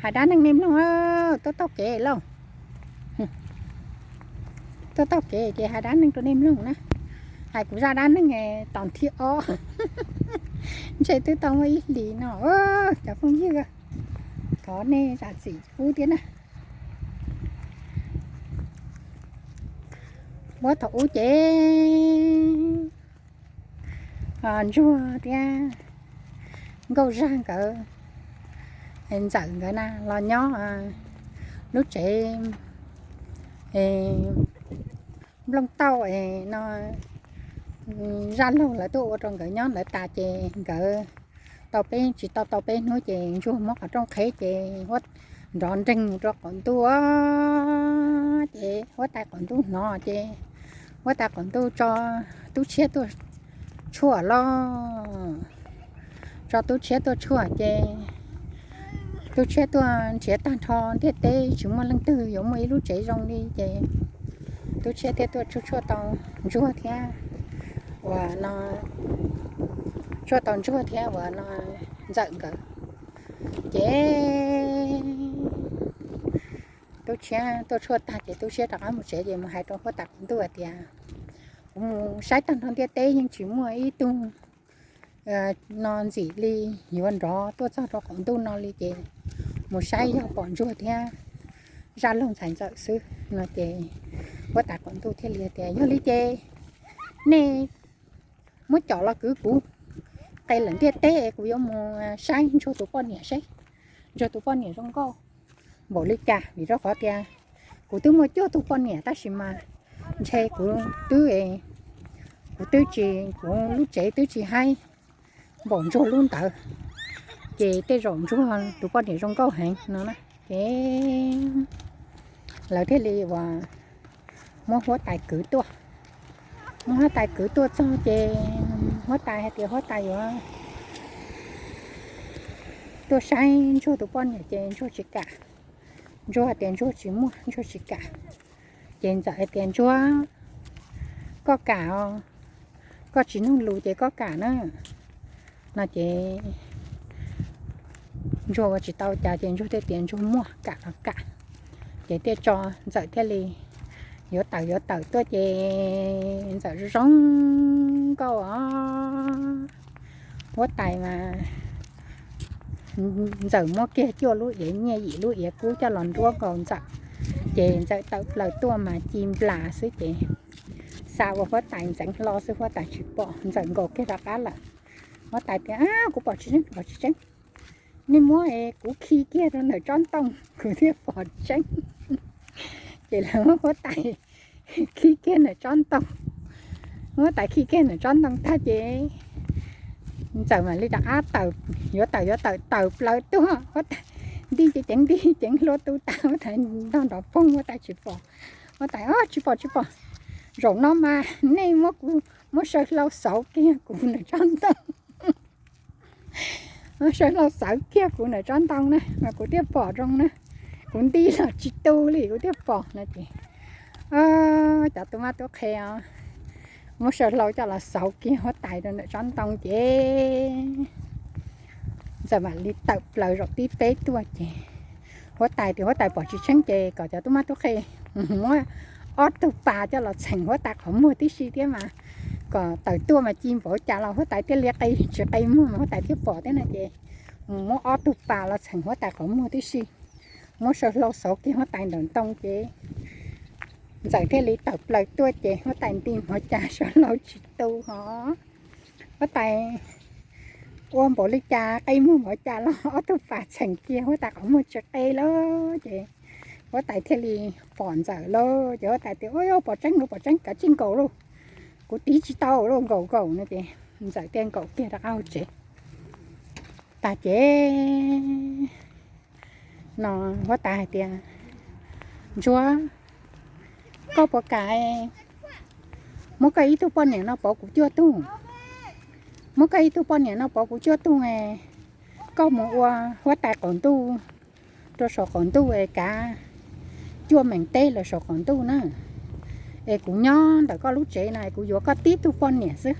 Hais dab neeg nej mloog, tuaj taug kev lauj. Tuaj taug kev ces hais dab neeg rau nej mloog na. Hais kuv zaj dab neeg tom thib ob, ntshe twb tau muaj ib hlis no. Cov phooj ywg, thov nej zam txim pub thiab na. Muab thaum ub ces Ntsuag thiab Nkauj Zaj nkawd, Ntxawm nkawd na los nyob lub tsev Nplooj Tauj no. Zaj laug lawv tuaj ua rau nkawd nyob ntawd tas ces nkawd tau peb, tsis tau tau peb hnub ces Ntsuag muab qhov rooj qheb ces nrov nreeg rau qaum ntuj. Ces huab tais qaum ntuj hnov ces huab tais qaum ntuj tso tub tshiab tuaj tshuaj lauj. Tso tub tshiab tuaj tshuaj ces tub tshiab tuaj nrhiav tag nrho ntiaj teb tsis muaj leej twg yuav muaj ib lub tsev zoo li ces tub tshiab thiaj tuaj tshuaj tshuaj tau Ntsuag thiab uas no, tshuaj tau Ntsuag thiab uas no Ntxawm nkawd. Ces tub tshiab tuaj tshuaj tag ces tub tshiab rov qab mus tsev ces mus hais rau huab tais qaum ntuj hais tias, kuv mus saib tag nrho ntiaj teb yeej tsis muaj ib tug no ntxim li yuav nrov tuaj txog rau qaum ntuj no li ces mus saib yog pom Ntsuag thiab Zaj laug ntxhais Ntxawm xwb no ces huab tais qaum ntuj thiaj li tias, yog li ces nej muab com los kwv kuv qe lawm ntiaj teb, kuv yuav mus saib Ntsuag tus poj niam seb Ntsuag tus poj niam zoo nkauj npaum li cas, vim rau qhov tias kuv twb muaj cuaj tug poj niam tab sis mas ntshe kuv twb, kuv twb tsis, kuv lub tsev twb tsis haib npaum Ntsuag lub ntawd, ces tej zaum Ntsuag tus poj niam zoo nkauj heev no na. Ces lawv thiaj li uas muab huab tais kwv tuaj. Muab huab tais kwv tuaj txog ces huab tais hais tias huab tais yuav tuaj saib Ntsuag tus poj niam ces Ntsuag tsis kam. Ntsuag hais tias Ntsuag tsis muaj, Ntsuag tsis kam. Ces Ntxawm hais tias Ntsuag, koj kam os, koj tsis nug lus ces koj kam na. No ces Ntsuag ua tsis tau cas ces Ntsuag thiaj tias Ntsuag muaj, kam los kam. Ces thiaj tso, Ntxawm thiaj li yuav tawm yuav tawm tuaj ces Ntxawm zoo zoo nkauj os. Huab tais mas Ntxawm muab kiag cuaj lub iav nyiaj yim lub iav kub coj los nruab nkaus Ntxawm, ces Ntxawm tawm plaws tuaj mas ci nplas xwb ces xa ua huab tais ntxeev hlo xwb, huab tais tsis pom, Ntxawm nkaus kiag rov qab lawm. Huab tais tias, kuv pom tsis tseeb, kuv pom tsis tseeb. Nej muab kuv khi kiag rau ntawm tsob ntoo kuv thiaj pom tseeb. Ces lawv muab huab tais khi kiag ntawm tsob ntoo. Huab tais khi kiag ntawm tsob ntoo tag ces Ntxawm mam li rov qab tawm, yuav tawm yuav tawm tawm plaws tuaj, huab tais nti ceev ceev nti ceev hlua tu tas, huab tais ntog nrov poog, huab tais tsis pom. Huab tais, tsis pom tsis pom, zaum no mas nej muab kuv, muab saw hlau xauv kiag kuv ntawm tsob ntoo. Muab saw hlau xauv kiag kuv ntawm tsob ntoo na mas kuv thiaj pom zoo na. Kuv nti los tsis tu li kuv thiaj pom no ces cov tub mab tub qhe os, muab saw hlau coj los xauv kiag huab tais rau ntawm tsob ntoo ces Ntxawm mam li tawm plaws zaum tib peb tuaj ces huab tais tias huab tais pom tsis tseeb ces kom cov tub mab tub qhe muab ob tug pas coj los txheem huab tais qhov muag tib si thiab mas kom tawm tuaj mas ci npaum cas los huab tais thiaj li qe, tsis qe muag mas huab tais thiaj pom thiab no ces mus muab ob tug pas los txheem huab tais qhov muag tib si. Muab saw hlau xauv kiag huab tais ntawm ntoo ces Ntxawm thiaj li tawm plaws tuaj ces huab tais nti npaum cas saw hlau tsis tu hos. Huab tais ua npaum li cas qe muag npaum cas los ob tug pas txheem kiag huab tais qhov muag tsis qe lawm ces huab tais thiaj li pom Ntxawm lawm ces huab tais tias, ua yog pom tseeb, pom tseeb, kav tsij nkaum lauj, kuv tiv tsis tau lauj, nkaum nkaum no ces Ntxawm thiaj nkaum kiag rov qab hauv tsev. Tag ces no huab tais hais tias, Ntsuag, koj puas kam muab koj ib tug poj niam no pauv kuv cuaj tug? Muab koj ib tug poj niam no pauv kuv cuaj tug, koj mus ua huab tais qaum ntuj rau saum qaum ntuj es kav cuaj meem teb lawm saum qaum ntuj na. Es kuv nyob ntawm koj lub tsev no es kuv yuav koj tib tug poj niam xwb,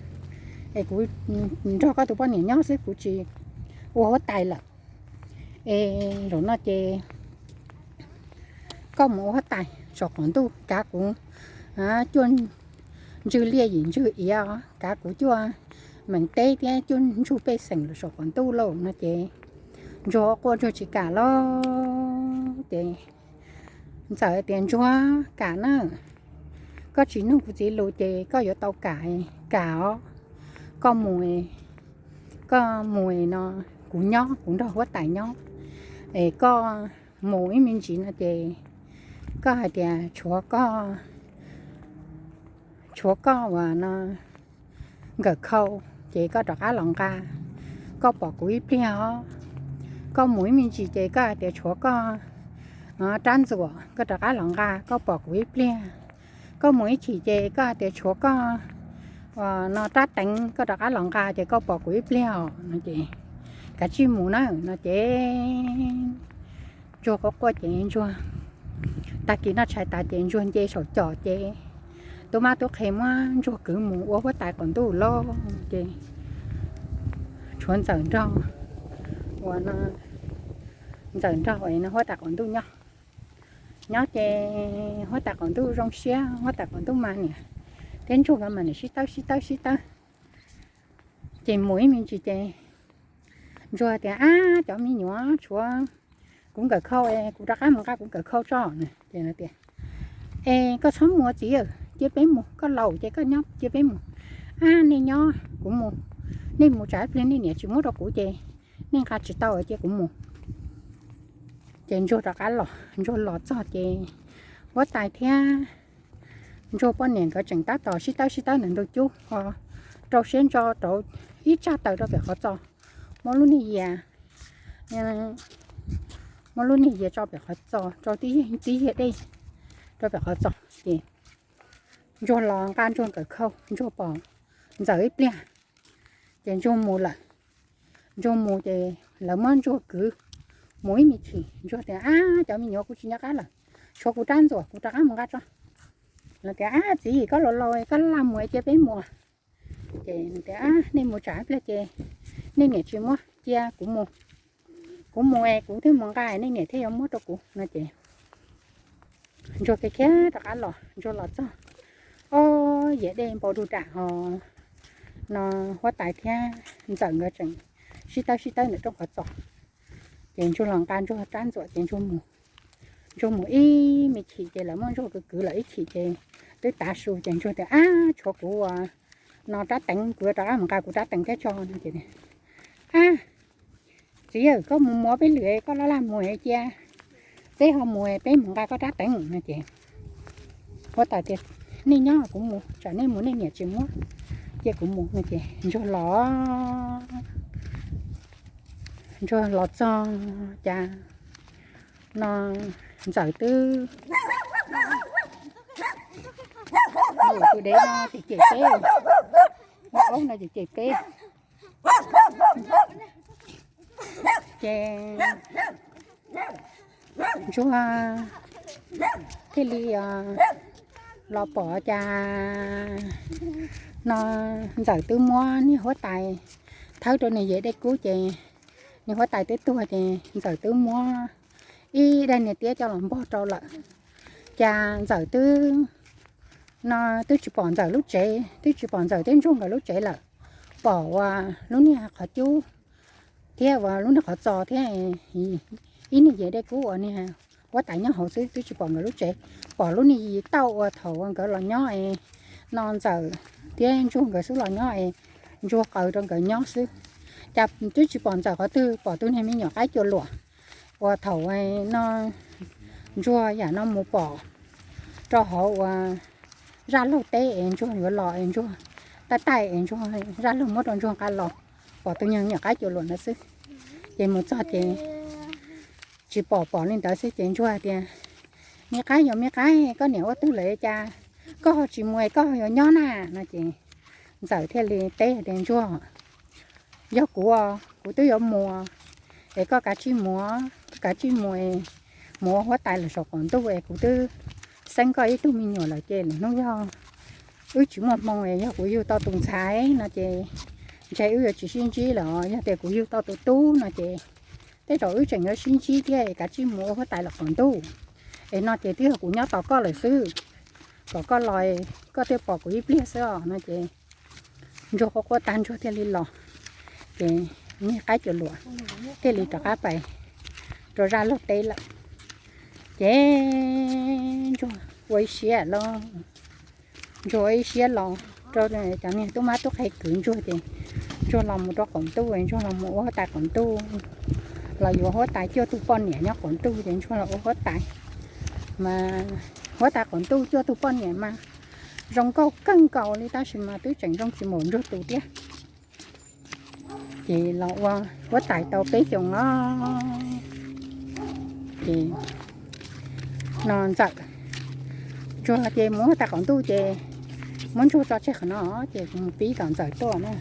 es kuv nrog koj tus poj niam nyob xwb, kuv tsis ua huab tais lawm. Es zaum no ces koj mus ua huab tais saum qaum ntuj, kav kuv cuaj ntswg liaj yim ntswg iav, kav kuv cuaj meem teb thiab cuaj ntsug pej xeem los saum qaum ntuj lauj no ces Ntsuag quaj Ntsuag tsis kam lauj. Ces Ntxawm tias, Ntsuag, kam na, koj tsis nug kuv txiv lus ces koj yuav tau kam, kam os. Koj mus, koj mus no, kuv nyob, kuv nrog huab tais nyob. Es koj mus ib me ntsis no ces koj hais tias tshuav koj, tshuav koj uas no nkawm khau, ces koj rov qab los nqa, koj pom kuv ib pliag os. Koj mus ib me ntsis ces koj hais tias tshuav koj rab ntxuam, koj rov qab los nqa, koj pom kuv ib pliag. Koj mus ib chim ces koj hais tias tshuav koj no rab teev, koj rov qab los nqa ces koj pom kuv ib pliag os no ces kav tsij mus na no ces Ntsuag quaj quaj ces Ntsuag, tag kis noj tshais tas ces Ntsuag nce saum cos ces tub mab tub qhe muab Ntsuag kwv mus ua huab tais qaum ntuj lauj. Ces tshuav Ntxawm nrog, uas no Ntxawm nrog no huab tais qaum ntuj nyob. Nyob ces huab tais qaum ntuj zoo siab, huab tais qaum ntuj mas niam thiab Ntsuag nkawd mas niam sib tawb sib tawb sib tawb. Ces mus ib me ntsis ces Ntsuag tias, Ab, cov me nyuam, tshuav kuv nkawm khau es kuv rov qab mus nqa kuv nkawm khau tso. Ces tias, Es koj txhob mus txiv, cia peb mus, koj laus ces koj nyob, cia peb mus. Ab, nej nyob kuv mus, nej mus tsam ib pliag nej niam tsis muab rau kuv ces nej nqa tsis tau, cia kuv mus. Ces Ntsuag rov qab los, Ntsuag los txog ces huab tais thiab Ntsuag poj niam nkawd tseem tab tom sib tawb sib tawb ntawm ntug cub ho rau siab ntso rauv ib tsag taws rau pem qhov txos, muab lub niag yias, muab lub niag yias tso pem qhov txos, rau tib yiag dej rau pem qhov txos. Ces Ntsuag los nqa Ntsuag nkawm khau, Ntsuag pom Ntxawm ib pliag, ces Ntsuag mus lawm. Ntsuag mus ces lawv muab Ntsuag kwv mus ib me chim, Ntsuag tias, Ab, cov me nyuam, kuv tsis nco qab lawm, tshuav kuv rab ntxuam, kuv rov qab mus nqa tso. Lawv tias, Ab, txiv, koj laus laus, koj laj mus, cia peb mus. Ces tias, Nej mus tsam ib pliag ces nej niam tsis muab, cia kuv mus, kuv mus es kuv thiaj mus nqa, nej niam thiaj yuav muab rau kuv no ces Ntsuag khiav khiav rov qab los, Ntsuag los txog, ob yias dej npau dug dam ho no huab tais thiab Ntxawm nkawd tseem sib tawb sib tawb ntawm rooj qhov txos. Ces Ntsuag los nqa Ntsuag rab ntxuam ces Ntsuag mus. Ntsuag mus ib me chim ces lawv muab Ntsuag kwv kwv lawm ib chim ces twb tav su ces Ntsuag tias, Ab, tshuav kuv ua no rab teev, kuv yuav rov qab mus nqa kuv rab teev thiab tso no ces, Ab, txiv, koj mus mus peb lwm, koj laj laj mus cia peb ho mus, peb mus nqa koj rab teev no ces huab tais tias, Nej nyob kuv mus, tsam nej mus nej niam tsis muab, cia kuv mus no ces Ntsuag los, Ntsuag los txog cas no Ntxawm twb tus dev no ces cem peb, tus aub no ces cem peb. Ces Ntsuag thiaj li los pom cas no Ntxawm twb muab niag huab tais thawb rau niag yias dej kub ces niag huab tais twb tuag ces Ntxawm twb muab ib daim niag tiab coj los npog rau lawm. Cas Ntxawm twb no twb tsis pom Ntxawm lub tsev, twb tsis pom Ntxawm thiab Ntsuag nkawd lub tsev lawm, pom uas lub niag qhov cub thiab uas lub niag qhov txos thiab ib niag yias dej kub uas niag huab tais nyob hauv xwb, twb tsis pom nkawd lub tsev. Pom lub niag yis tauj uas thaum uas nkawd los nyob es no Ntxawm thiab Ntsuag nkawd xub los nyob es Ntsuag qaws rau nkawd nyob xwb. Cas twb tsis pom Ntxawm qhov twg, pom tus niag me nyuam qaib cua luam uas thaum no Ntsuag yam no mus pom rau hauv uas zaj laug teb es Ntsuag yuav los es Ntsuag taij taij es Ntsuag zaj laug muab rau Ntsuag nqa los, pom tus niag me nyuam qaib cua luam ntawd xwb. Ces mus txog ces tsis pom, pom li ntawd xwb ces Ntsuag tias, Me qaib, yog me qaib, koj niam ua twg lawm cas koj ho tsis mus es koj ho yuav nyob na? No ces Ntxawm thiaj li teb tias, Ntsuag, yog kuv, kuv twb yuav mus, es koj kav tsij mus, koj kav tsij mus es mus ua huab tais lawm saum qaum ntuj es kuv twb xeeb koj ib tug me nyuam lawm ces lwm hnub yog wb tsis muaj hmoo es yog kuv yug tau tus ntxhais no ces ntshe wb yuav tsis sib ntsib lawm, yog tias kuv yug tau tus tub no ces tej zaum wb tseem yuav sib ntsib thiab, kav tsij mus ua huab tais los qaum ntuj. Es no ces twb yog kuv nyob tos koj lawm xwb, kom koj los koj thiaj pom kuv ib pliag xwb os no ces Ntsuag quaj quaj tag Ntsuag thiaj li los. Ces niag qaib cuam luam thiaj li rov qab pais rau zaj luag teb lawm. Ces Ntsuag ua ib siab los, Ntsuag ua ib siab los rau cov niag tub mab tub qhe kwv Ntsuag ces Ntsuag los mus rau qaum ntuj, Ntsuag los mus ua huab tais qaum ntuj, los yuav huab tais cuaj tug poj niam nyob qaum ntuj ces Ntsuag los ua huab tais. Mas huab tais qaum ntuj cuaj tug poj niam mas zoo nkauj kawg nkaus li tab sis mas twb tseem zoo tsis npaum Ntsuag tus thiab. Ces los ua huab tais tau peb xyoos los ces no Ntxawm, Ntsuag ces mus huab tais qaum ntuj ces muab Ntsuag tso tseg qhov no ces kuv mus pib tom Ntxawm tuaj na.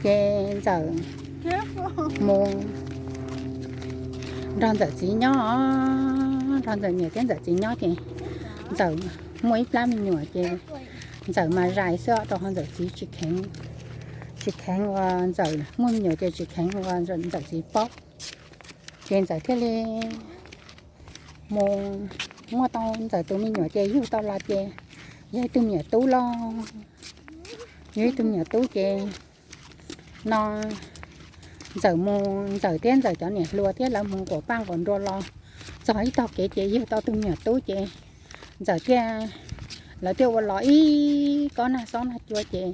Ces Ntxawm mus nrog Ntxawm txiv nyob, nrog Ntxawm niam thiab Ntxawm txiv nyob ces Ntxawm muaj ib plab me nyuam ces Ntxawm mas zais xwb rau qhov Ntxawm txiv tsis kheev, tsis kheev uas Ntxawm muaj me nyuam ces tsis kheev uas Ntxawm txiv paub. Ces Ntxawm thiaj li mus muaj tau Ntxawm tus me nyuam ces yug tau los ces yog ib tug me nyuam tub los, yog ib tug me nyuam tub ces no Ntxawm mus, Ntxawm thiab Ntxawm cov niam hluas thiab lawv mus nquam paj nquam nruas los txog ib tog kev ces yug tau tus me nyuam tub ces Ntxawm thiaj, lawv thiaj ua los ib kob nag xob nag cua ces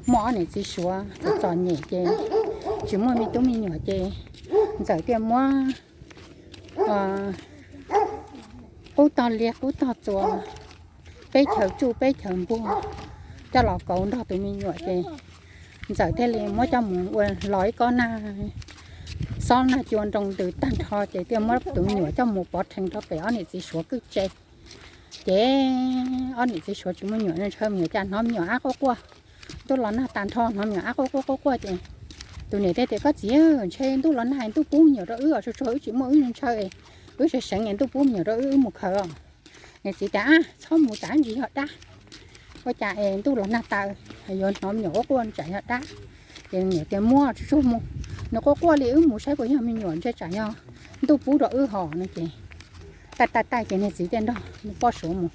muaj ob niam txiv Suav txom txom nyem ces tsis muaj me tub me nyuam ces Ntxawm thiaj muab qub tog liaj qub tog txuas, peb chaw tsuj peb chaw npuag coj los kauv nrog tus me nyuam ces Ntxawm thiaj li muab coj mus ua los ib kob nag xob nag cua nroo ntws tag nrho ces thiaj muab tus me nyuam coj mus pov rhees rau pem ob niam txiv Suav kwj tse. Ces ob niam txiv Suav tsis muaj me nyuam ntshaw, me nyuam cas hnov me nyuam ab quaj quaj, ntuj los nag tag nrho hnov me nyuam ab quaj quaj quaj quaj ces tus niam thiaj tias, koj txiv, ntshe ntuj los nag ntuj pub me nyuam rau wb os, tsuag tsuag wb tsis muaj wb ntshaw, wb seev seev es ntuj pub me nyuam rau wb, wb mus khaws os. Niam txiv tias, ab txhob mus, tsam ntsis yog dab, ua cas es ntuj los nag taw yuav hnov me nyuam quaj quaj, tsam yog dab. Ces niam tias, muab tsuag tsuag mus, nws quaj quaj li wb mus saib puas yog me nyuam, ntshe tsam yog ntuj pub rau wb hos no ces taij taij taij ces niag txiv thiaj nrog poj Suav mus,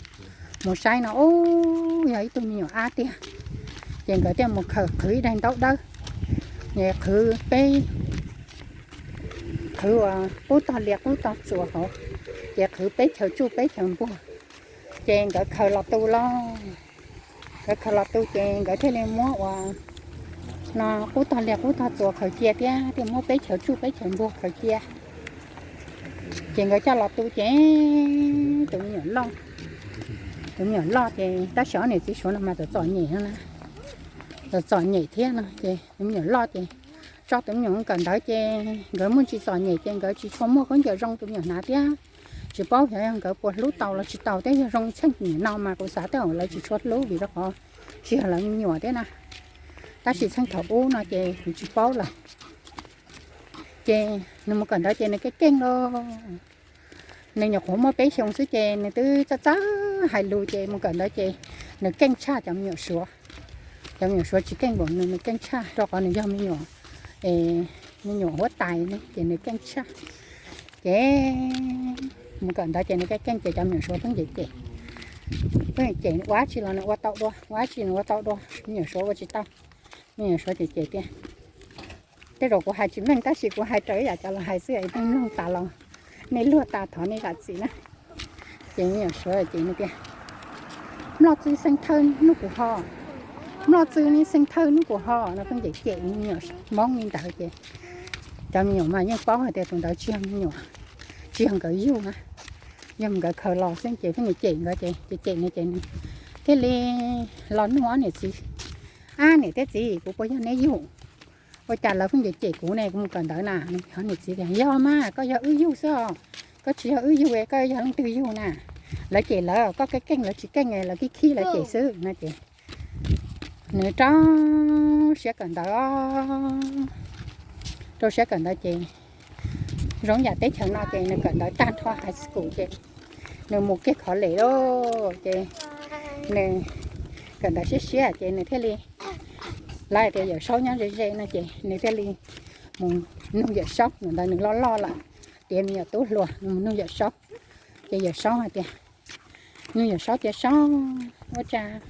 mus saib no ub yog ib tug me nyuam ab tiag. Ces nkawd thiaj mus khaws qhwv ib daig ntaub dawb, qhwv peb, qhwv uas qub tog liaj qub tog txuas hauv, ces qhwv peb chaw tsuj peb chaw npuag. Ces nkawd khaws los tu lauj, nkawd khaws los tu ces nkawd thiaj li muab uas no qub tog liaj qub tog txuas khaws cia thiab thiaj muab peb chaw tsuj peb chaw npuag khaws cia. Ces nkawd coj los tu ces tus me nyuam loj, tus me nyuam loj ces tab sis ob niam txiv Suav no mas txom txom nyem no na, txom txom nyem thiab no ces tus me nyuam loj ces tso tus me nyuam kawm ntawv ces nkawd muaj tsis txom nyem ces nkawd tsis tshua muaj khaub ncaws zoo tus me nyuam hnav thiab. Tsis paub xyov yog nkawd puas hlub tau los tsis tau thiab, yog zoo txheej niam no mas kuv xav tej zaum lawv tsis tshua hlub vim rau qhov tsis yog lawv me nyuam thiab na. Tab sis txheej thaum ub no ces kuv tsis paub lawm. Ces nws mus kawm ntawv ces nws keej keej lauj. Nws nyuam qhuav muaj peb xyoos xwb ces nws twb txawj txawj hais lus ces mus kawm ntawv ces nws keej tshaj cov me nyuam Suav. Cov me nyuam Suav tsis keej npaum nws, nws keej tshaj rau qhov nws yog me nyuam, me nyuam huab tais ne ces nws keej tshaj. Ces mus kawm ntawv ces nws keej keej ces cov me nyuam Suav pheej cem cem, pheej cem ua dab tsi los nws ua tau dua, ua dab tsi nws ua tau dua, me nyuam Suav ua tsis tau. Me nyuam Suav cem cem tias, tej zaum kuv hais tsis meej tab sis kuv hais raws ib yam cov lus hais xwb es nej mloog tas los nej luag tas thov nej zam txim na. Ces me nyuam Suav ces nws tias, mloj txwj xeej thawj nub kuv ho, mloj txwj xeej thawj nub kuv ho no pheej cem cem me nyuam Hmoob li ntawd ces cov me nyuam mas yeej paub hais tias tus ntawd tsis yog me nyuam, tsis yog nkawd yug na, yog nkawd khaws los xwb ces pheej cem nkawd ces cem cem nws ces nws thiaj li los nug ob niam txiv, ab niam thiab txiv, kuv puas yog neb yug? Ua cas lawv pheej cem cem kuv ne, kuv mus kawm ntawv na. Ob niam txiv tias, yog mas, koj yog wb yug xwb os, koj tsis yog wb yug, koj yog leej twg yug na? Lawv cem lawv, koj keej keej lawv tsis keej, lawv khib khib lawv cem xwb no ces nws rau siab kawm ntawv, rau siab kawm ntawv ces zoo yam teb chaws no ces nws kawm ntawv tag nrho high school ces nws mus kiag college lauj. Ces nws kawm ntawv siab siab ces nws thiaj li, lawv hais tias Yawm Saub nyob ze ze no ces nws thiaj li mus nug Yawm Saub, ntawd nws loj loj lawm, tias me nyuam tub hluas, nug Yawm Saub. Ces Yawm Saub hais tias, nug Yawm Saub tias Saub, ua cas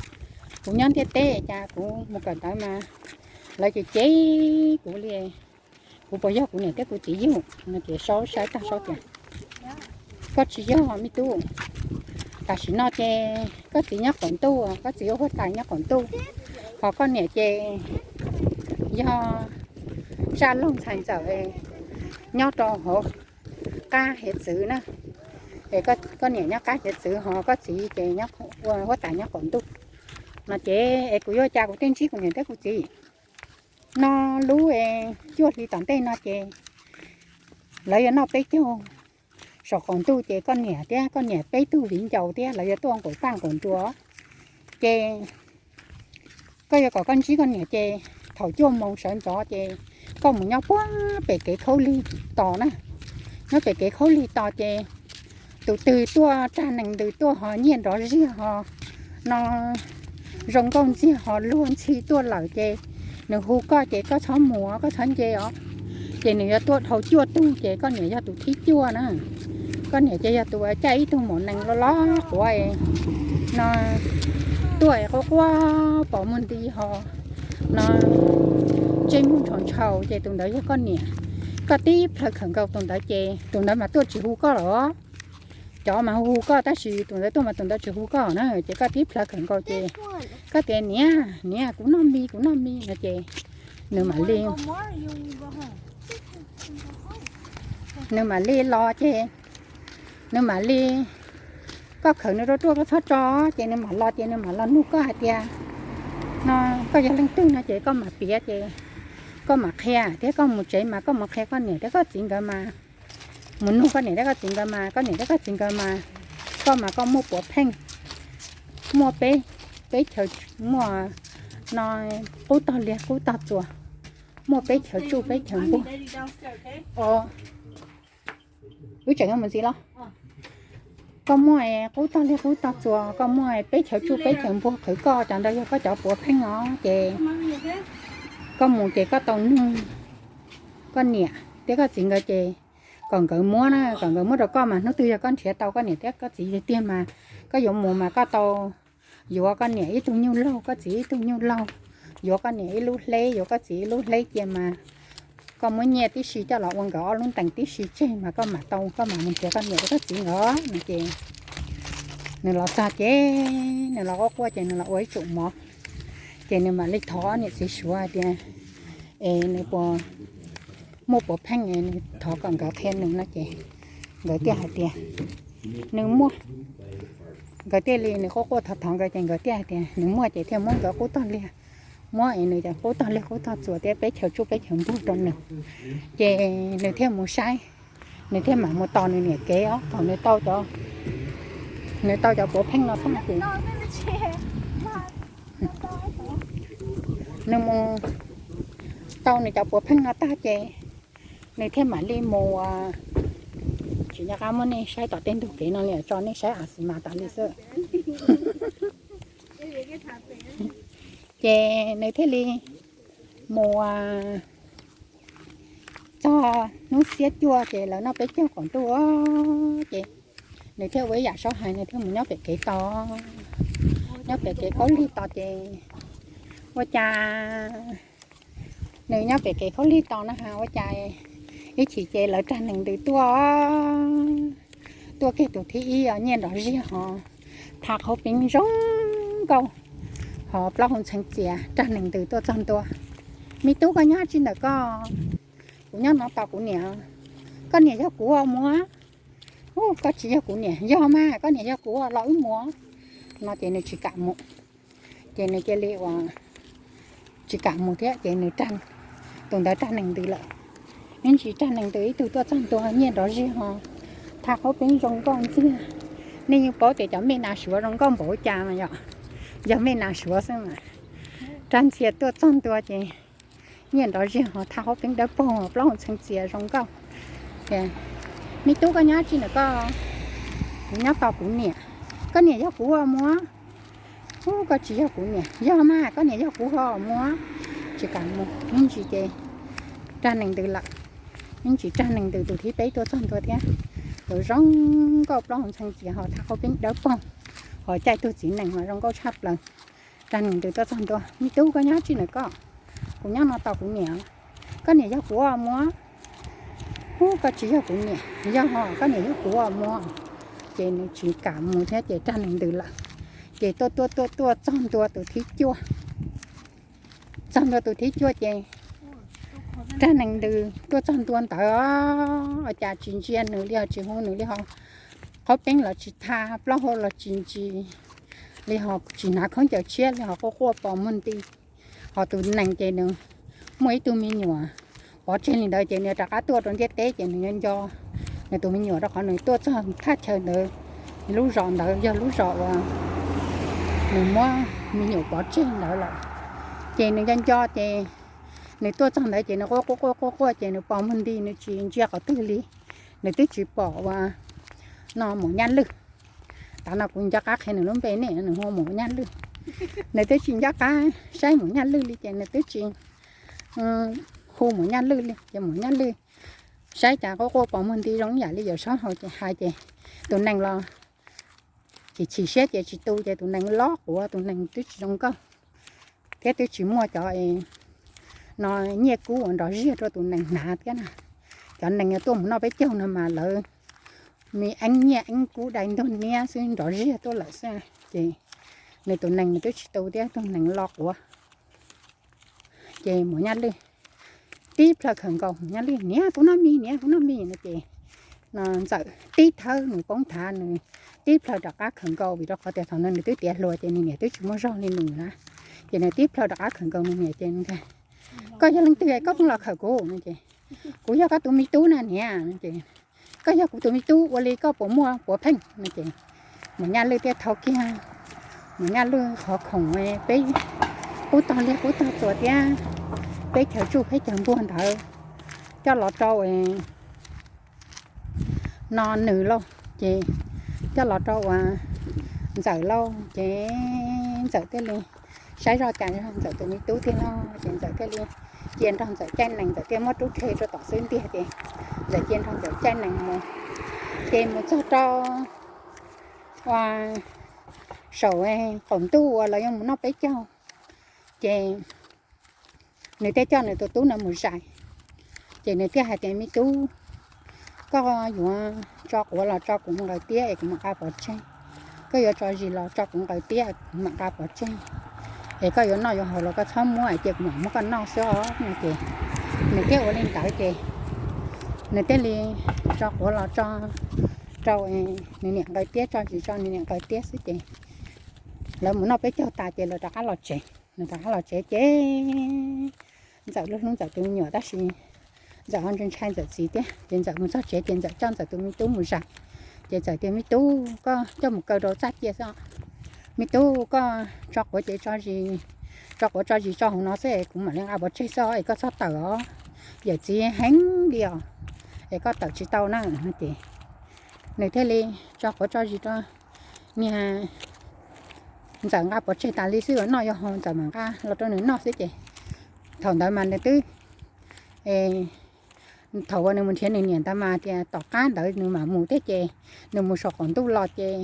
kuv nyob ntiaj teb cas kuv mus kawm ntawv mas lawv ces cem kuv li, kuv puas yog kuv niam thiab kuv txiv yug no? Ces Saub saib tag Saub tias, koj tsis yog me tub, tam sim no ces koj txiv nyob qaum ntuj, koj txiv ua huab tais nyob qaum ntuj, ho koj niam ces yog zaj laug ntxhais ntxawm nyob rau hauv qab hiav txwv na. Es koj niam nyob qab hiav txwv ho koj txiv ces ua huab tais nyob qaum ntuj no. Ces es kuv yuav cas kuv thiaj ntsib kuv niam thiab kuv txiv no? Lub cuaj hli tom ntej no ces lawv yuav noj peb caug saum qaum ntuj, ces koj niam thiab koj niam peb tug viv ncaus thiab lawv yuav tuaj nquam paj nquam nruas. Ces koj yuav kom koj ntsib koj niam ces thaum cuaj moos sawv ntxov ces koj mus nyob puag pem kev khaub lig tos na. Nyob pem kev khaub lig tos ces tus twg tuaj rag nees ntws tuaj ho nyiaj nrov ziag ho no, zoo nkauj ntxiag ho luag ntxhi tuaj lawm ces nws hu koj ces koj txhob mus, koj txhob nce os. Ces nws yuav tuaj dhau cuaj tug ces koj niam yog tus thib cuaj na. Koj niam ces yog tus caij ib tug mom nees loj loj quav no tuaj quaj quaj pom muag nti ho no, ntsej muag ntshaus ntshaus ces tus ntawd yog koj niam. Koj tib plhaw khawm nkaus tus ntawd ces tus ntawd mas tuaj tsis hu koj los. Cov mas hu hu koj tab sis tus ntawd tuaj mas tus ntawd tsis hu koj na, ces koj tib plhaw khawm nkaus ces koj tias niam, niam kuv noj mis, kuv noj mis no ces nws mam li, nws mam li los ces nws mam li, koj khawm nws rau ruaj koj txhob tso, ces nws mam los ces nws mam los nug koj hais tias no koj yog leej twg no ces koj mam piav ces koj mam qhia thiab koj mus tsev mas koj mus qhia koj niam thiab koj txiv nkawd mas, mus nug koj niam thiab koj txiv nkawd mas, koj niam thiab koj txiv nkawd mas, koj mas koj muaj puav pheej, muaj peb, peb chaw, muaj no qub tog liag qub tog txuas, muaj peb chaw tsuj peb chaw npuag. Wb tseem mus ntxiv los? Koj muaj qub tog liag qub tog txuas, koj muaj peb chaw tsuj peb chaw npuag qhwv koj, cov ntawd yog koj cov puav pheej os. Ces koj mus ces koj tau nug koj niam thiab koj txiv nkawd ces kom nkawd muab na, kom nkawd muab rau koj mas hnub twg yog koj nrhiav tau koj niam thiab koj txiv tiag tiag mas koj yuav mus mas koj tau yuav koj niam ib tug nyuj laug, koj txiv ib tug nyuj laug, yuav koj niam ib lub hleb, yuav koj txiv ib lub hleb cia mas koj muab nyiaj tib si coj los ua nkawd ob lub ntees tib si tseg mas koj mam tau, koj mam mus nrhiav koj niam thiab koj txiv nkawd no. Ces nws los txog ces nws los quaj quaj ces nws los ua ib tsum mov. Ces nws mam li thov niam txiv suav hais tias es nws puas muaj puav pheej, nws thov kom nkawd qhia nws no ces nkawd thiaj hais tias nws muaj. Nkawd thiaj li, nws quaj quaj thov thov nkawd ces nkawd thiaj hais tias nws muaj ces thiaj muab nkawd qub tog liag, muab es nws cov qub tog liag qub tog txuas thiab peb chaw tsuj peb chaw npuag rau nws. Ces nws thiaj mus saib, nws thiaj mam mus tos nws niam kev os. Thaum nws tau cov, nws tau cov puav pheej no tag ces nws mus tau nws cov puav pheej no tag ces nws thiaj mam li mus, tsis nco qab muab nej saib tom tej ntug kev no li, tso nej saib a xi mas tas li xwb. Ces nws thiaj li mus txog hnub xiab cuaj ces lawv noj peb caug qaum ntuj ces nws thiaj ua ib yam Saub hais, nws thiaj mus nyob pem kev tos, nyob pem kev khaub lig tos ces ua cas nws nyob pem kev khaub lig tos na has ua cas ib chim ces lawv rag nees ntws tuaj, tuaj kiag tus thib ib os, nyiaj nrov ziag hos, tha qhauv peev zoo nkauj hos plaub hau ntxhee txias rag nees ntws tuaj txog ntua. Me tub, koj nyob tsi ntawm koj? Kuv nyob no tos kuv niam. Koj niam yog kuv os muam. Ub, koj tsis yog kuv niam. Yog mas, koj niam yog kuv, los wb mus no ces nws tsis kam mus. Ces nws cia li ua tsis kam mus thiab ces nws, tus ntawd rag nees ntws lawm. Ib ntsis rag nees ntws ib tug tuaj txog ntua, nyiaj nrov ziag hos, tha qhauv peev zoo nkauj ntxiag. Nej yeej paub tias cov mej nas suav zoo nkauj npaum cas mas yom. Yog mej nas suav xwb mas, rag ntxhia tuaj txog ntua ces nyiaj nrov ziag hos, tha qhauv peev dawb paug, plaub hau ntxhee txias zoo nkauj. Me tub, koj nyob tsi ntawm koj? Kuv nyob tos kuv niam. Koj niam yog kuv os muam. Ub, koj tsis yog kuv niam. Yog mas, koj niam yog kuv os muam. Tsis kam mus, ib ntsis ces rag nees ntws lawm. Yeej tsis rag nees ntws tus thib peb tuaj txog ntua thiab. Tus zoo nkauj plaub hau ntxhee txias ho thaj qhaub peeb dawb paug, ho caij tug txiv nees mas zoo nkauj tshaj plaws. Rag nees ntws tuaj txog ntua, Me tub, koj nyob tsi na koj? Kuv nyob no tos kuv niam. Koj niam yog kuv ua muam? Ub, koj tsis yog kuv niam, yog ho koj niam yog kuv ua muam. Ces nws tsis kam mus thiab ces rag nees ntws lawm. Ces tuaj tuaj tuaj tuaj txog ntua tus thib cuaj. Txog ntua tus thib cuaj ces rag nees ntws tuaj txog ntua ntawd, ua cas tsis ntsia nws li, tsis hu nws li ho, qhaub peeb los tsis thaj, plaub hau los tsis ntsis li ho, tsis hnav khaub ncaws tshiab li ho, quaj quaj pos muag nti. Ho tus nees ces nws muaj ib tug me nyuam pov tseg li ntawd ces nws rov qab tuaj rau ntiaj teb ces nws nco nco nws tus me nyuam rau qhov nws tuaj txog thaj chaw ntawd, lub zos ntawd yog lub zos uas nws muab me nyuam pov tseg ntawd lawm. Ces nws nco nco ces nws tuaj txog ntawd ces nws quaj quaj quaj quaj quaj ces nws pos muag nti, nws tsis ntsia qhov twg li. Nws twb tsis pom uas no Maum Nyaj Lwj. Tav no kuv nco qab qhia nws lub npe ne, nws hu Maum Nyaj Lwj. Nws twb tsis nco qab saib Maum Nyaj Lwj li ces nws twb tsis hu Maum Nyaj Lwj li ces Maum Nyaj Lwj saib cas quaj quaj pos muag nti zoo ib yam li yawm saub hau ces hais ces tus nees los chim chim siab ces tsis tu ces tus nees lob quav, tus nees twb tsis zoo nkauj thiab twb tsis muaj cov no nyiaj kub uas nrov ziag rau tus nees hnav thiab na. Cov nees tuaj mus noj peb caug no mas lawv me eeb nyiaj eeb kub dai ntuag niab xwb nrov ziag tuaj lawm xwb. Ces nws tus nees nws twb tsis tu thiab, tus nees lob quav. Ces Maum Nyaj Lwj tib plhaw khawm nkaus, Maum Nyaj Lwj, Niam, kuv noj mis, niam, kuv noj mis no ces no Ntxawm tib thawb nws poob thav, nws tib plhaw rov qab khawm nkaus vim rau qhov tias thaum no nws twb tiav hluas ces nws niam twb tsis muaj zog li nws na. Ces nws tib plhaw rov qab khawm nkaus nws niam ces nws tias, Koj yog leej twg koj pheej los khawm kuv? No ces, Kuv yog koj tus me tub na niam. No ces, Koj yog kuv tus me tub ua li koj puas muaj puav pheej? No ces Maum Nyaj Lwj thiaj thau kiag Maum Nyaj Lwj qhov khoom peb qub tog liag qub tog txuas thiab peb chaw tsuj peb chaw npuag ntawd coj los rau no nws lauj. Ces coj los rau uas Ntxawm lauj, ces Ntxawm thiaj li saib zoj cas Ntxawm tus me tub tiag lauj, ces Ntxawm thiaj li cia nrog Ntxawm caij nees, Ntxawm thiaj muab rub rhe rau tom xub ntiag ces Ntxawm cia nrog Ntxawm caij nees mus. Ces mus txog rau uas saum qaum ntuj uas lawv yuav mus noj peb caug, ces nws thiaj coj nws tus tub no mus zais. Ces nws thiaj hais tias, Me tub, koj yuav tso quav los tso kuv nqaws tiab es kuv mam nqa pov tseg. Koj yuav tso zis los tso kuv nqaws tiab kuv mam nqa pov tseg. Es koj yuav noj yuav haus los koj txhob muab, cia kuv mam muab koj noj xwb os. No ces nws thiaj ua li ntawd ces nws thiaj li tso quav los tso rau nws niam nqaws tiab, tso zis tso nws niam nqaws tiab xwb ces lawv mus noj peb caug tas ces lawv rov qab los tsev. Nws rov qab los tsev ces Ntxawm lub hlub Ntxawm tus me nyuam tab sis Ntxawm ho ntshai ntshai Ntxawm txiv thiab. Ces Ntxawm mus txog tsev ces Ntxawm coj Ntxawm tus me tub mus zais. Ces Ntxawm tias, Me tub, koj coj mus kaw rau txaj cia xwb. Me tub, koj tso quav ces tso zis, tso quav tso zis tso hauv no xwb es kuv mam li nqa pov tseg xwb os, es koj txhob tawm os. Yawm txiv heev li os, es koj tawm tsis tau na. No ces nws thiaj li tso quav tso zis rau niag Ntxawm nqa pov tseg tas li xwb, yuav noj yuav haus Ntxawm mam nqa los rau nws noj xwb ces thaum ntawd mas nws twb, thaum uas nws mus nrhiav nws niam ntawd mas tias tom qab ntawd nws mam mus thiab ces nws mus saum qaum ntuj los ces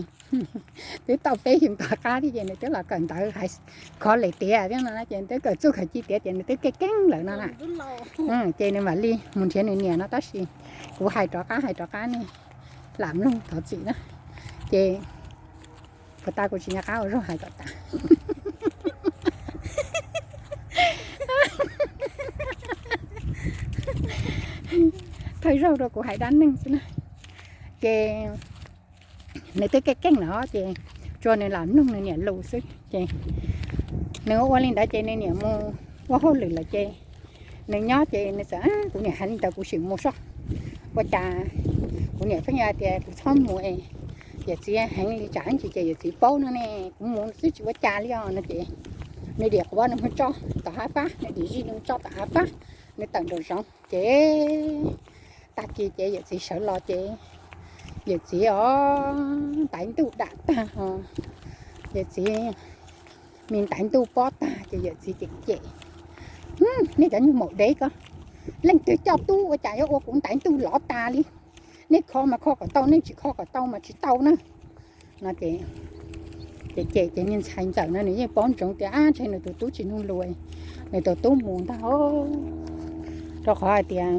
twb tau peb xyoos tom qab thiab ces nws twb los kawm ntawv hais college tiav thiab no ces nws twb kawm txuj kawm ci tiav ces nws twb keej keej lawm no na. Ces nws mam li mus nrhiav nws niam no tab sis kuv hais rov qab hais rov qab nej lam mloog thov txim na. Ces kom tas kuv tsis nco qab ua zaug hais kom tas. Thawj zaug rau kuv hais dab neeg xwb na. Ces nws twb keej keej lawm ces tsuas nws lam mloog nws niam lus xwb ces nws ua li ntawd ces nws niam mus ua hauj lwm lawm ces nws nyob ces nws txawm, Kuv niam hais li ntawd kuv sim mus soj. Ua cas kuv niam pheej hais tias kuv txhob mus es yawm txiv heev li tsam ntsis ces yawm txiv paub no ne, kuv mus xwb tsis ua cas li os no ces nws diam quav nws mus tso tom hav pab, nws diam zij nws mus tso tom hav pab, nws tawm nraum zoov ces tag kis ces yawm txiv sawv los ces yawm txiv os, ntaiv ntuj dam tag os, yawm txiv me ntaiv ntuj pob tag ces yawm txiv cem cem, Nej cov nyuag maum dev ko, Leej twg coj tub ua cas yuav ua kuv ntaiv ntuj lov tas li. Nej kho mas kho kom tau, nej tsis kho kom tau mas tsis tau na. No ces, ces ces ces niag ntxhais ntxawm no nws yeej paub ntsoov tias ab ntshe nws tus tub tsis nug lus, nws tus tub mus ntag, rau qhov hais tias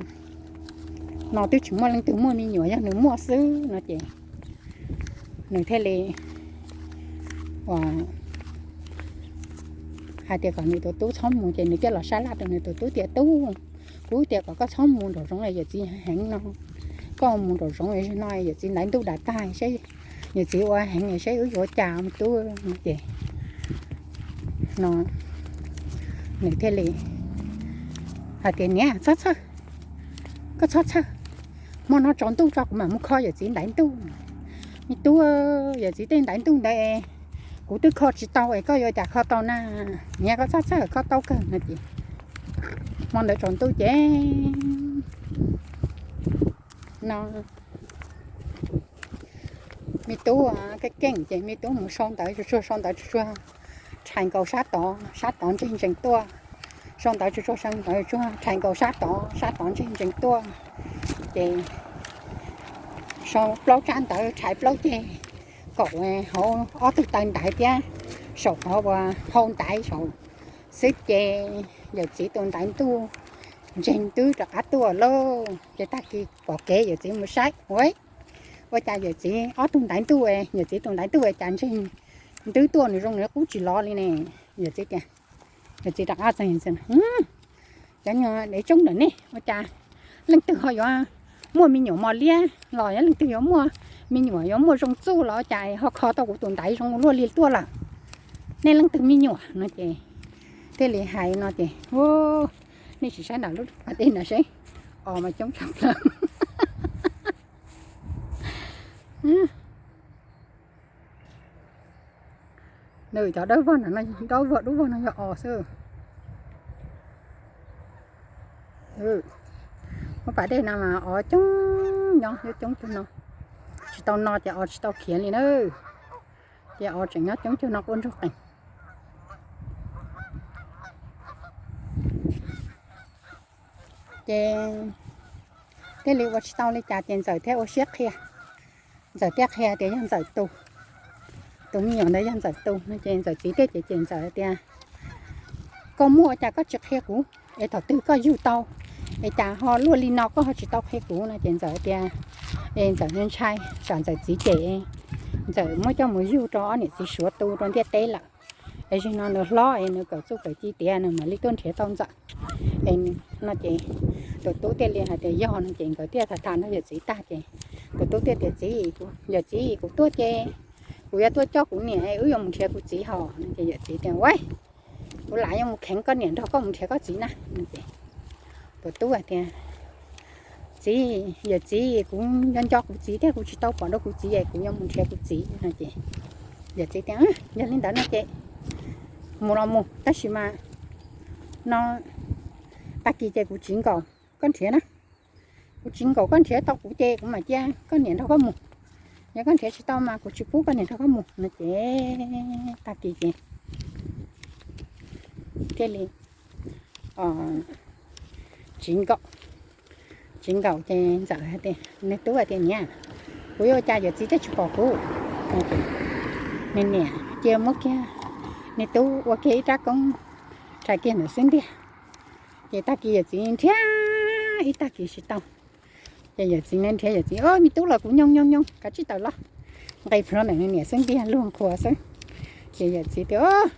no twb tsis muaj leej twg muaj me nyuam, yog nws muaj xwb no ces nws thiaj li hais tias kom nws tus tub txhob mus, ces nws thiaj los sab laj rau nws tus tub tias tub, kuv tias kom koj txhob mus nraum zoov yawm txiv heev no, koj mus nraum zoov no yawm txiv ntaiv ntuj dam tag, yawm txiv ua heev saib wb yuav cas tub no ces no nws thiaj li hais tias niam, txhob txhawj, koj txhob txhawj, hmo no tsaus ntuj tso kuv mam mus kho yawm txiv ntaiv ntuj. Me tub, yawm txiv tej ntaiv ntuj ntawd kuv twb kho tsis tau es koj yuav cas kho tau na, niam koj txhob txhawj, kho tau kawg no ces hmo ntawd tsaus ntuj ces no me tub keej keej ces me tub mus sau ntawv tsuag tsuag, sau ntawv tsuag tsuag, rhais nkaus sab tod, sab tod ntseg ntsees tuaj, sau ntawv tsuag tsuag, sau ntawv tsuag, rhais nkaus sab tod, sab tod ntseg ntsees tuaj, ces sau plaub tsab ntawv, rhais plaub ceg, kaum hauv ob tug taw ntaiv thiab saum qhov uas hau ntaiv saud xwb ces yawm txiv tus ntaiv ntuj ntseeg ntwb rov qab tuaj lauj. Ces tag kis pom kev yawm txiv mus saib, ua, ua cas yawm txiv ob tug ntaiv ntuj, yawm txiv tus ntaiv ntuj cas ntseeg ntwb tuaj, nws zoo nws qub tsis lov li ne. Yawm txiv tias, yawm txiv rov qab txog, cov nyuag dev tsoob ntawm nej ua cas leej twg ho yuav muaj me nyuam mos liab los yog leej twg yuav muaj me nyuam yuav muaj zoo txuj los ua cas ho kho tau kuv tus ntaiv zoo luaj li tuaj lawm? Nej leej twg me nyuam no ces thiaj li hais no ces, nej tsis saib nram lub pas dej no seb, os mas coob tshaj plaws. Nws cov dawb vog no, dawb vog dub vog no yog os xwb. Lub pas dej no mas os coob nyob, coob coob no. Tsis tau no ces os tsis tau khiav li na. Ces os tseem nyob coob cuag no quaj ntsuag qees. Ces thiaj li ua tsis tau li cas ces Ntxawm thiaj ua siab qhia. Ntxawm thiaj qhia tias yog Ntxawm tus, tus me nyuam ntawd yog Ntxawm tus no ces Ntxawm txiv thiaj cem cem Ntxawm tias, koj muaj ua cas koj tsis qhia kuv, es thaum twg koj yug tau, es cas ho luaj li no koj ho tsis tau qhia kuv no ces Ntxawm tias, es Ntxawm ntshai tsam Ntxawm txiv cem, Ntxawm muab coj mus yug rau ob niam txiv Suav tu rau ntiaj teb lawm. Es zaum no nws hlob es nws kawm txuj kawm ci tiav nws mam li tuaj nrhiav tau Ntxawm. Es no ces tus tub thiaj li hais tias yog no ces nkawd thiaj tham tham nrog yawm txiv tag ces tus tub thiaj tias txiv, yawm txiv kuv tuaj ces kuv yuav tuaj coj kuv niam wb yuav mus nrhiav kuv txiv hos no ces yawm txiv tias ua, kuv lam yuav mus kheev koj niam nrog koj mus nrhiav koj txiv na. Tus tub hais tias txiv, yawm txiv kuv nco nco kuv txiv thiab kuv tsis tau pom dua kuv txiv es kuv yuav mus nrhiav kuv txiv no ces yawm txiv tias yog li ntawd no ces mus los mus tab sis mas no tag kis ces kuv tsiv nkaus koj nrhiav na. Kuv tsiv nkaus koj nrhiav tau kuv ces kuv mam cia koj niam nrog koj mus. Yog koj nrhiav tsis tau mas kuv tsis pub koj niam nrog koj mus no ces tag kis ces thiaj li tsiv nkaus. Tsiv nkaus ces Ntxawm hais tias, nws tub hais tias niam, kuv yuav ua cas yawm txiv twb tsis pom kuv. Nws niam cia muab kiag, nws tub ua kiag ib rab koob rhais kiag ntawm xub ntiag. Ces tag kis yawm txiv nrhiav ib tag kis tsis tau. Ces yawm txiv nrhiav, yawm txiv, me tub los kuv nyoog nyoog nyoog kav tsij tawm los. Nqis plhuav ntawm nws niam xub ntiag luag nqhuas xwb. Ces yawm txiv tias,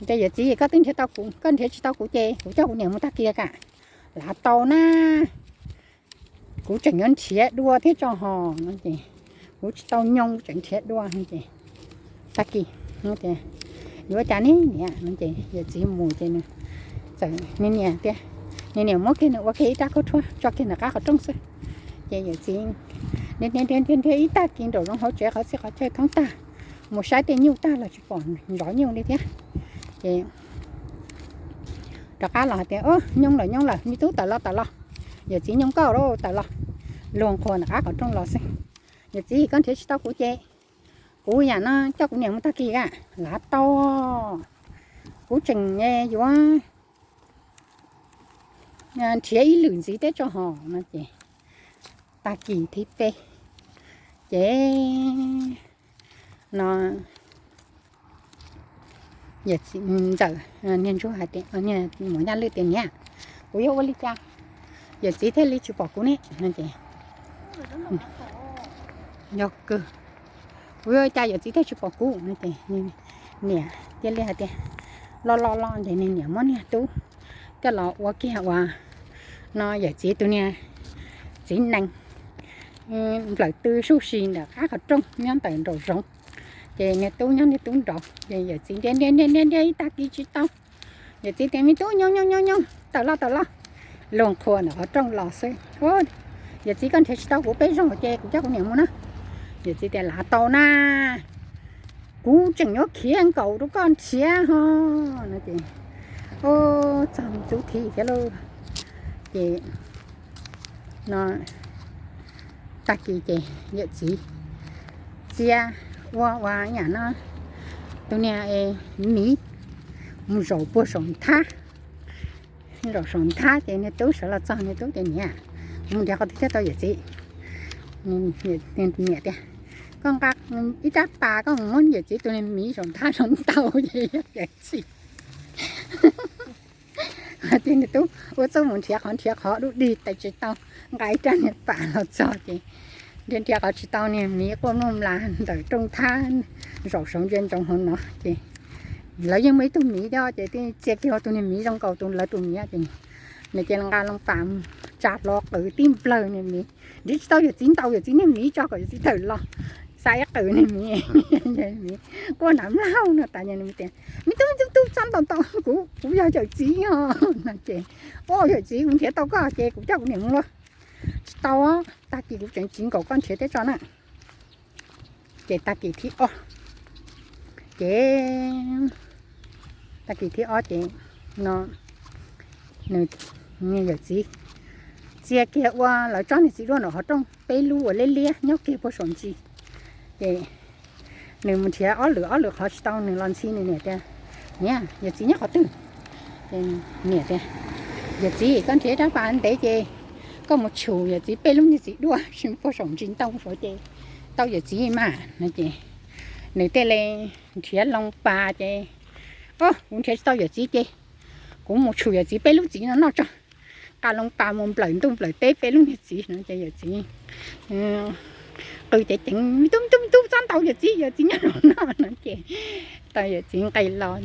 ces yawm txiv, koj twb nrhiav tau kuv, koj nrhiav tsis tau kuv ces kuv coj kuv niam mus tag kis kam. Lav tau na, kuv tseem yuav nrhiav dua thiab tso hos no ces kuv tsis tau nyoog tseem nrhiav dua no ces tag kis tias, yuav ua cas ne niam no ces yawm txiv mus ces nws txawm, nws niam tias, nws niam muab kiag nws ua kiag ib rab khaub rhuab tso kiag nws qab qhov rooj xwb. Ces yawm txiv nrhiav nrhiav nrhiav ib tag kis nraum zoov hauv tsev qhov txhia qhov chaw thoob tag, mus saib tej nyuj tag los tsis pom zov nyuj li thiab. Ces rov qab los hais tias, nyoog lawm nyoog lawm, me tub tawm los tawm los, yawm txiv nyoog koj lawm tawm los. Luag nqhuas nws qab qhov rooj los xwb. Yawm txiv, koj nrhiav tsis tau kuv ces kuv yam no coj kuv niam mus tag kis kam. Lav tau, kuv tseem yuav nrhiav ib lwm ntxiv teb tso hos no ces tag kis thib peb ces no ntxawm, niag ntsuag hais tias, niag muam Yaj Lwj tias, niam, kuv yuav ua li cas yawm txiv thiaj li tsis pom kuv ne no ces yog kawg, kuv yuav ua cas yawm txiv thiaj tsis pom kuv no ces niam cia li hais tias, los los los ces niag niam muab niag tub coj los ua kiag ua no yawm txiv tus niag txiv nees nplawm tw suj si ntawm qab qhov rooj nyob ntawm nraum zoov. Ces niag tub nyob niag tub nraud ces yawm txiv ntiav ntiav ntiav ntiav ib tag kis tsis tau. Yawm txiv tias, me tub, nyob nyob nyob nyob, tawm los tawm los. Luag qhuas ntawm qhov rooj los xwb. Yawm txiv, koj nrhiav tsis tau kuv peb zaug ces kuv coj kuv niam mus na. Yawm txiv tias, lav tau na, kuv tseem yuav khiav nkaum rau koj nrhiav ho no ces txog tub thib thiab lauj. Ces no tag kis ces yawm txiv txia ua ua yam no tus niag miv mus zaum puag saum nthab. Zaum saum nthab ces niag tub sawv los txog, niag tub tias, niam, kuv mus nrhiav qhov twg thiaj tau yawm txiv? Niam tias, koj nqa ib rab pas koj mus muab yawm txiv tus niag miv saum nthab saum ntau ces yog yawm txiv. Tias niag tub ua txuj mus nrhiav qhov nrhiav qhov dub dig tes tsis tau, nqa ib rab niag pas los txog ces nrhiav nrhiav qhov tsis tau, niag miv quaj nuj mlas ntawm rooj nthab zaum saud ntsia ntsoov hauv no ces lawv yeej muaj ib tug miv thiab ces txia kiag ua tus niag miv zoo nkaus tus lawv tus miv ces nws cia li nqa loo pas tsa hlo qws tib nplawg niag miv. Nrhiav tsis tau yawm txiv, ntaus yawm txiv niag miv tso kom yawm txiv tawm los, xa ib qws niag miv, miv quaj nram mlauj no tas, nws tias, me tub, me tub, tub txhob ntaus ntaus kuv, kuv yog yawm txiv os no ces, o yawm txiv, kuv nrhiav tau koj ces kuv coj kuv niam mus lauj. Tsis tau, tag kis kuv tseem tsiv nkaum koj nrhiav teb tso na. Ces tag kis thib ob ces tag kis thib ob ces no nws yawm txiv txia kiag ua lawv tsob niag txiv duaj nram qhov rooj peb lub uas liab liab nyob kiag puag saum ntsis. Ces nws mus nrhiav ob lwm ob lwm qhov tsis tau, nws los ntxhi nws niam tias, niam, yawm txiv nyob qhov twg? Niam tias, yawm txiv, koj nrhiav rab pas ntev ces koj mus tshum yawm txiv peb lub niag txiv duaj puag saum ntsis ntoo saud ces tau yawm txiv mas no ces nws thiaj li nrhiav loo pas ces, o, kuv nrhiav tsis tau yawm txiv ces kuv mus tshum yawm txiv peb lub txiv no noj tso. Nqa loo pas mus nplawm ntuj nplawm teb peb lub niag txiv no ces yawm txiv qw ceev ceev, me tub, me tub, me tub, txhob ntaus yawm txiv, yawm txiv nyob no no ces tau yawm txiv nqis los,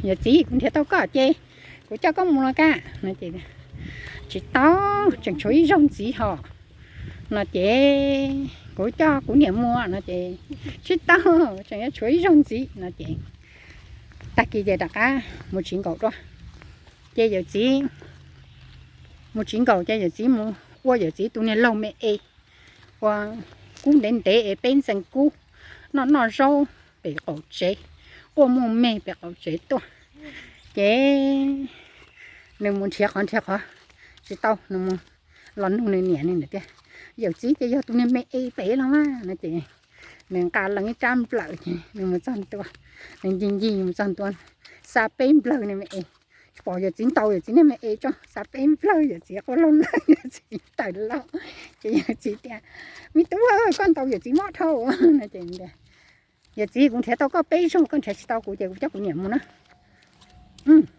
yawm txiv, kuv nrhiav tau koj ces kuv coj koj mus los kaj no ces, tsis tau, tseem tshuav ib zaug ntxiv hos no ces kuv coj kuv niam mus no ces, tsis tau, tseem yuav tshuav ib zaug ntxiv no ces tag kis ces rov qab mus tsiv nkaum dua. Ces yawm txiv mus tsiv nkaum ces yawm txiv mus ua yawm txiv tus niag laug me es ua kub ntev ntev es peb ntxees kub, noj noj zaub pem qaum tsev, quaj muaj me pem qaum tsev tuaj. Ces nws mus nrhiav qhov nrhiav qhov tsis tau, nws mus los nug nws niam, nws niam tias, yawm txiv ces yog tus niag me es pem los mas no ces nws nqa loo ib rab nplawm ces nws mus txog ntua, nws ncig ncig mus txog ntua, xa peb nplawg niag me es, tsis pom yawm txiv, ntaus yawm txiv niag me es tso, xa peb nplawg yawm txiv quaj lawg lawg, yawm txiv tawm los. Ces yawm txiv tias, me tub, koj ntaus yawm txiv mob dhau no ces tias, yawm txiv, kuv nrhiav tau koj peb zaug, koj nrhiav tsis tau kuv ces kuv coj kuv niam mus na.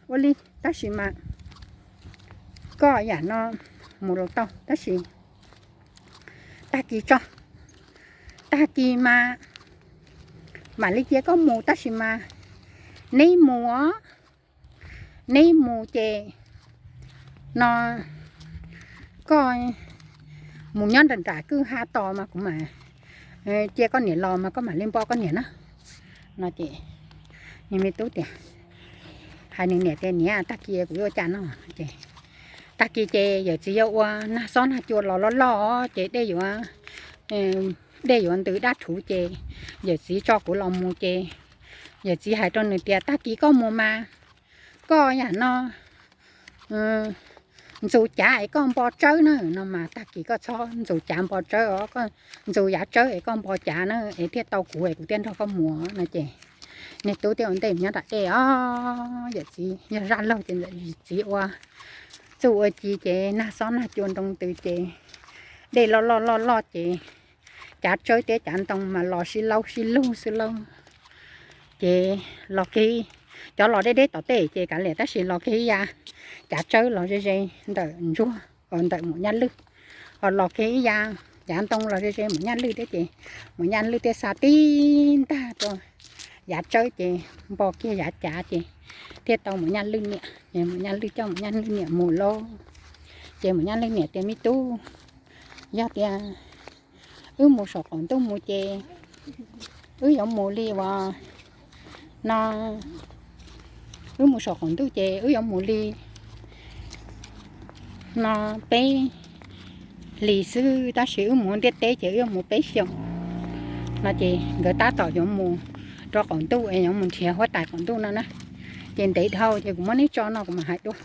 Ua li, tab sis mas koj yam no mus los tau, tab sis tag kis tso, tag kis mas mam li cia koj mus, tab sis mas neb mus os, neb mus ces no koj mus nyob nram nram kwj ha tos mas kuv mam cia koj niam los mas koj mam li npo koj niam na. No ces nws me tub tias, hais nws niam tias, niam, tag kis kuv yuav ua cas no ces, tag kis ces yawm txiv yuav ua nag xob nag cua los loj loj ces dej yuav, dej yuav ntws dab rhuv ces yawm txiv tso kuv los mus ces yawm txiv hais rau nws tias, tag kis koj mus mas koj yam no ntxus cav es koj npo tsawb na, no mas tag kis koj txhob ntxus cav npo tsawb os, koj ntxus yav tsawb es koj npo cav na es thiaj tau kuv es kuv thiaj nrog koj mus no ces niag tub thiaj ua ntej nyob nram dej os. Yawm txiv yog zaj laug ces yawm txiv ua txuj ua ci ces nag xob nag cua ntoo tws ces dej loj loj loj loj ces cav tsawb thiab cav ntoo mas los sib laub sib lug xwb lauj. Ces los kiag, cov los deb deb tom tej ces kav liam, tab sis los kiag ib yav cav tsawb los ze ze ntawm ntsuag, ntawm Maum Nyaj Lwj, ho los kiag ib yav cav ntoo los ze ze Maum Nyaj Lwj thiab ces Maum Nyaj Lwj thiaj xa tib ntag rau yav tsawb ces npo kiag yav cav ces thiaj tau Maum Nyaj Lwj niam. Ces Maum Nyaj Lwj coj Maum Nyaj Lwj niam mus lauj. Ces Maum Nyaj Lwj niam tias, Me tub, yog tias wb mus saum qaum ntuj mus ces wb yuav mus li uas no, wb mus saum qaum ntuj ces wb yuav mus li no peb hlis xwb, tab sis wb mus ntiaj teb ces wb yuav mus peb xyoos no. Ces nkawd tab tom yuav mus rau qaum ntuj es yuav mus nrhiav huab tais qaum ntuj no na. Ces ntev dhau ces kuv muab neb tso no kuv mam hais dua.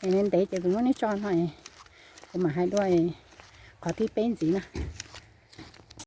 Es ntev ces kuv muab neb tso no, kuv mam hais dua qhov thib peb ntxiv na.